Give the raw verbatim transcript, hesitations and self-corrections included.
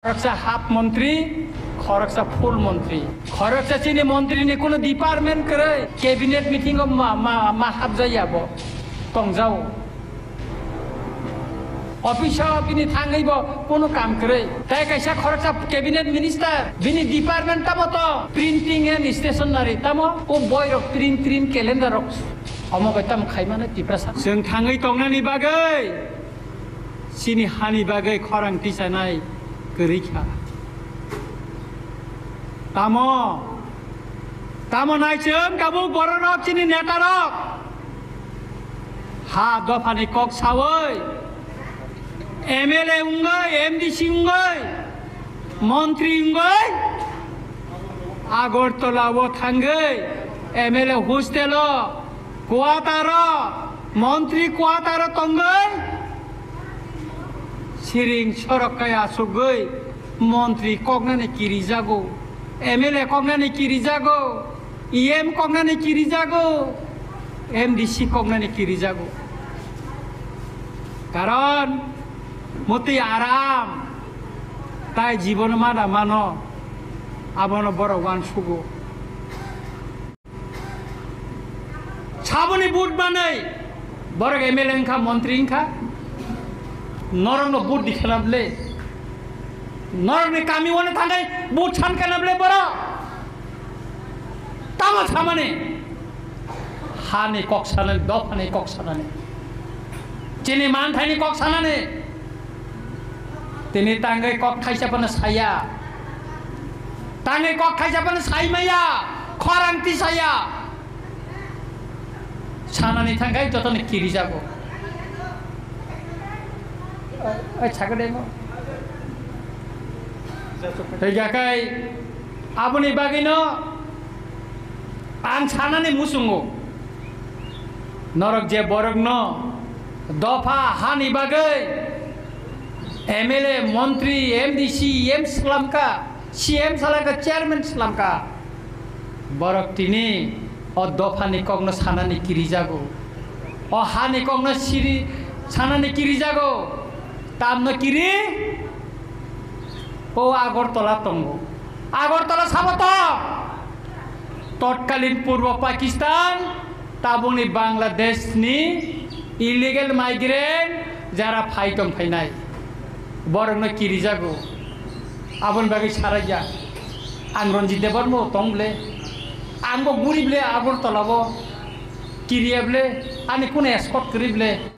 Khoroksa half montri, khoroksa full montri. Khoroksa chini montri ni kuno department kwrwi, cabinet meeting o ma, ma, ma hapjaya bo. Tongjao. Office o bini thangwi bo kuno kam kwrwi. Tai kaisa khoroksa cabinet minister, bini department tamo to printing and stationery tamo, o boy rok print, print calendar rok. Omo bai tamo khaimano Tiprasa. Chwng thangwi tongnani bagwi. Chini hani bagwi khorang tisanai kwrwi kha. Tamo, tamo nai chwng tabuk bororok chini netarok. Ha dophani kok sawi, M L A wngwi, M D C wngwi, montri wngwi, Agartala o thangwi, M L A hostel o, quarter o, montri quarter o tongwi, siring sorok kai asugwi, montri koknani kirijago, M L A koknani kirijago, E M koknani kirijago, M D C koknani kirijago. Karon, motwi aram, tai jibono mana mano, abono borok uansugo. Saboni vote manwi, borok M L A wngkha, montri wngkha, norokno vote dikhana bwle, norokni kami wano thangwi vote sankana bwle borok. Tamo samani? Hani kok sanani, dophani kok sanani. Chini manthaini kok sanani. Tini tangwi kok thaisa phano saya. Tangwi kok thaisa phano saimaya. Khorang tisaya. Sanani thangkhe jotoni kirijago. Ai, sakademo. Hijakai aboni bagwino ang sanani muchungo. Norok je borokno dopha hani bagwi M L A, montri, M D C, M slamka, C M salaka, chairman slamka. Borok tini o dophani kokno sanani kirijago. O hani kokno siri sanani kirijago. Tamno kiri? O Agartala tongo. Agartala sabo tong? Totkalin Purbo Pakistan, tabukni Bangladesh ni illegal migrant jara phai tong phainai. Borokno kirijago. Aboni bagwi sarajak. Ang Ranjit Debbarma tong bwle. Ang bo guri bwle Agartala bo. Kiriya bwle. Ani kuno escort kwrwi bwle.